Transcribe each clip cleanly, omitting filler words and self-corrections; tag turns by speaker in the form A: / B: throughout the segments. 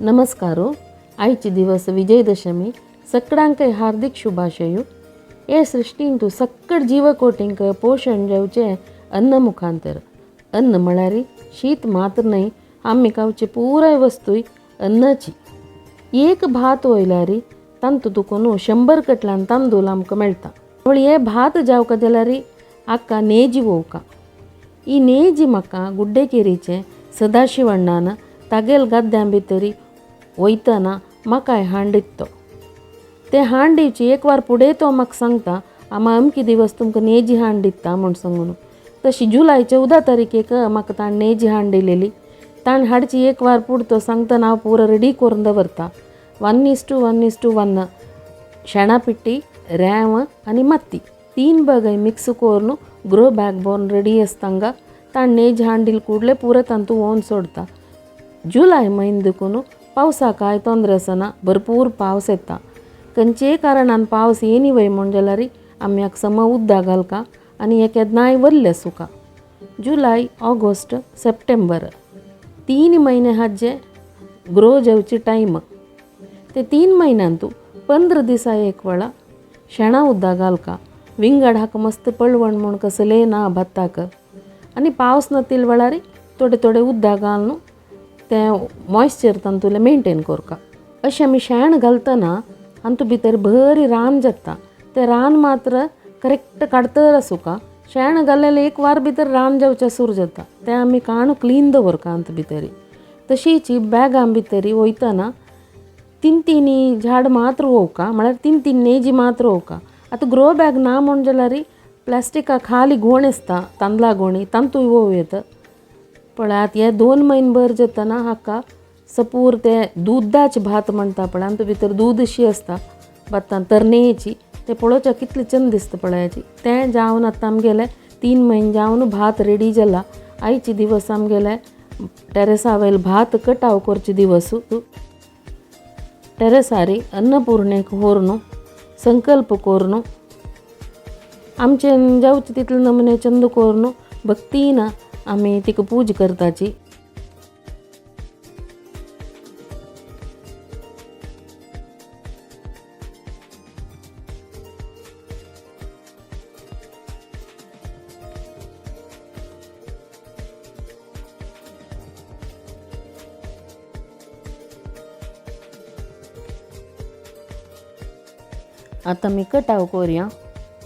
A: नमस्कार. आयचे दिवस विजयदशमी. सगळ्यांकय हार्दिक शुभाशयू. हे सृश्टींतु सक्कड जीवकोटींक पोशण जावचें अन्न मुखांतर. अन्न म्हळ्यार शीत मात्र न्हय, आमी खावची पुराय वस्तूय अन्नाची. एक भात वयल्यार तांतू तुका 100 कटल्यान तांदूळ आमकां मेळटा. पूण हे भात जावका जाल्यार हाका नेजी वोवका. ही नेजी म्हाका गुड्डेकेरीचें सदाशिवण्णान तागेल गद्द्यां भितरी वयतना म्हाकाय हांड दितो. ते हांड दिवची एक वार फुडें तो म्हाका सांगता, आमा अमकी दिवस तुमकां नेजी हांड दिता म्हूण सांगून. तशी जुलय 14 तारखेक म्हाका ताणें नेजी हांड दिलेली. ताणें हाडची एक वार पुढं तो सांगतना हांव पुरो रेडी करून दवरता. 1:1:1 शेणा पिट्टी, रेंव आनी माती 3 बगय मिक्स करून ग्रो बॅग भरून रेडी आसता हांगा. ताणें नेज हांड दिल कुडले पुरो तांतू ओन सोडता. जुलय म्हयनो देखून पावसाक कांय तोंदरे आसना, भरपूर पावस येता. खंयचेय कारणान पावस येनी वय म्हूण जाल्यार आमी हाका सम उदक घालका आनी हे केन्नाय वल्ले सुका. जुलय, ऑगस्ट, सप्टेंबर 3 म्हयने हाजे ग्रो जावचे टायम. ते 3 म्हयन्यांतू 15 दिसा एक वेळा शेणा उदक घालका. विंगड हाका मस्त पळवण म्हूण कसलें ना भाताक. आनी पावस नातील वेळार थोडे थोडे उदक घालून तें मॉयश्चर तातूंतलें मेनटेन करका. अशें आमी शेण घालतना हातूंत भितर बरी रान जाता. तें रान मात्र करेक्ट काडतर आसूका. शेण घाल्लेलें एक वार भितर रान जावचें सुरू जाता. तें आमी काणू क्लीन दवरका हातूंत भितरी. तशीच बॅगां भितरी वयतना 3 3 झाड मात्र वोवका, म्हळ्यार 3 3 नेजी मात्र वोवका. आतां ग्रो बॅग ना म्हूण जाल्यार प्लास्टिका खाली गोण आसता, तांदळा गोणी, तांतूय वोव येता. पळयात हे 2 म्हयने भर जातना हाका सपूर ते दुदाचें भात म्हणटा पळय, आनी भितर दूद अशी आसता भातान तरणेची, तें पळोवच्याक कितलें चंद दिसता पळयाची. तें जावन आतां आमगेलें 3 म्हयने जावन भात रेडी जाला. आयचे दिवस आमगेले टेरेसा वयले भात कटाव करचे दिवस. टेरेसारी अन्नपूर्णेक व्हरून संकल्प करून आमचे जावचे तितले नमुने चंद करून भक्तीन आमी तिका पूजा करताची. आतां आमी कटाव करया.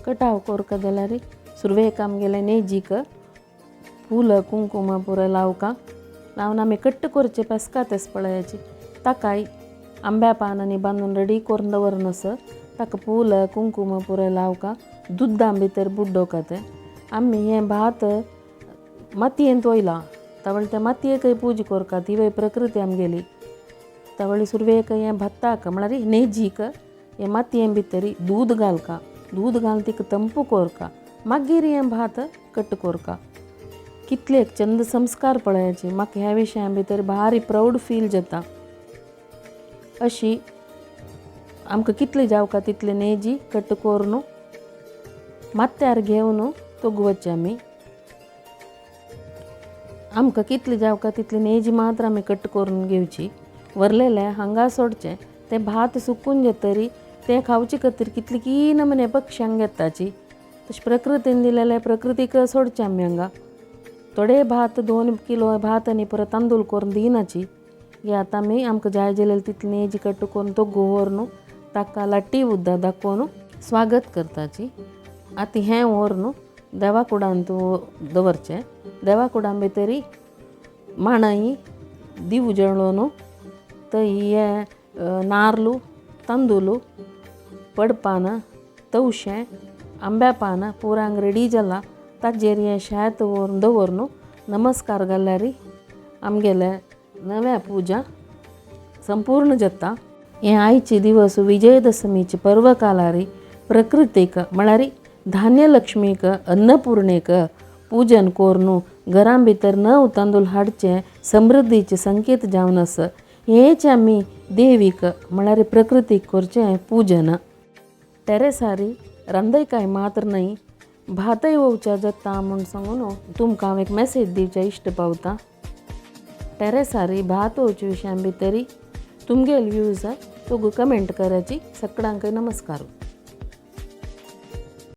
A: कटाव करका जाल्यार सुरवेक आमगेले नेजीक फुलां कुंकुमां पुरो लावका. लावन आमी कट्ट करचे पेसका तेस पळयाची. ताकाय आंब्या पानांनी बांदून रेडी करून दवरून आसा. ताका फुलां कुंकुमां पुरो लावका. दुदां भितर बुड्डोवका. तें आमी हें भात मातयेंत वयलां, तवळ ते मातयेकय पूजा करका. ती वय प्रकृती आमगेली. तवळ सुरवेक हें भाताक म्हळ्यार नेजीक हे मातये भितरी दूद घालका. दूद घालून तिका तंपू करका. मागीर हें भात कट करका. कितले एक चंद संस्कार पळयाचे. म्हाका ह्या विशया भितर भारी प्रावड फील जाता. अशी आमकां कितले जावका तितले नेजी कट करून माथ्यार घेवन तोगवचे आमी. आमकां कितले जावका तितले नेजी मात्र आमी कट करून घेवची. वरलेले हांगा सोडचें. तें भात सुकून जातरी तें खावचे खातीर कितले की नमुने पक्ष्यांक घेताची. तशें प्रकृतीन दिलेलें प्रकृतीक सोडचें आमी हांगा. थोडे भात 2 किलो भात आनी परत तांदूळ करून दिनाची. हे आतां आमी आमकां जाय जाल्यार तितली नेजी कट करून तो व्हरून ताका लाटी उदक दाखोवन स्वागत करताची. आतां हें व्हरून देवा कुडांत दवरचें. देवा कुडां भितरी माणय दिव जळोवन थंय हें नार्लू, तांदूळ, पडपान, तवशें, आंब्या पान पुरांक रेडी जाला. ताजेर हें शेत व्हरून दवरून नमस्कार घाल्यार आमगेले नव्या पुजा संपूर्ण जाता. हें आयचे दिवस विजयदशमीचे पर्व कालारी प्रकृतीक म्हळ्यार धान्यलक्ष्मीक अन्नपूर्णेक पूजन करून घरां भितर नव तांदूळ हाडचें समृद्धीचे संकेत जावन आसा. हेच आमी देवीक म्हळ्यार प्रकृतीक करचें पूजन. टेरेसारी रांदयकाय मात्र न्हय भातय वोवच्या जाता म्हूण सांगून तुमकां हांव एक मॅसेज दिवच्या इश्ट पावता. टेरेसारी भात वोवच्या विशयां भितरी तुमगेल व्यूज तुग कमेंट कराची. सगळ्यांक नमस्कार.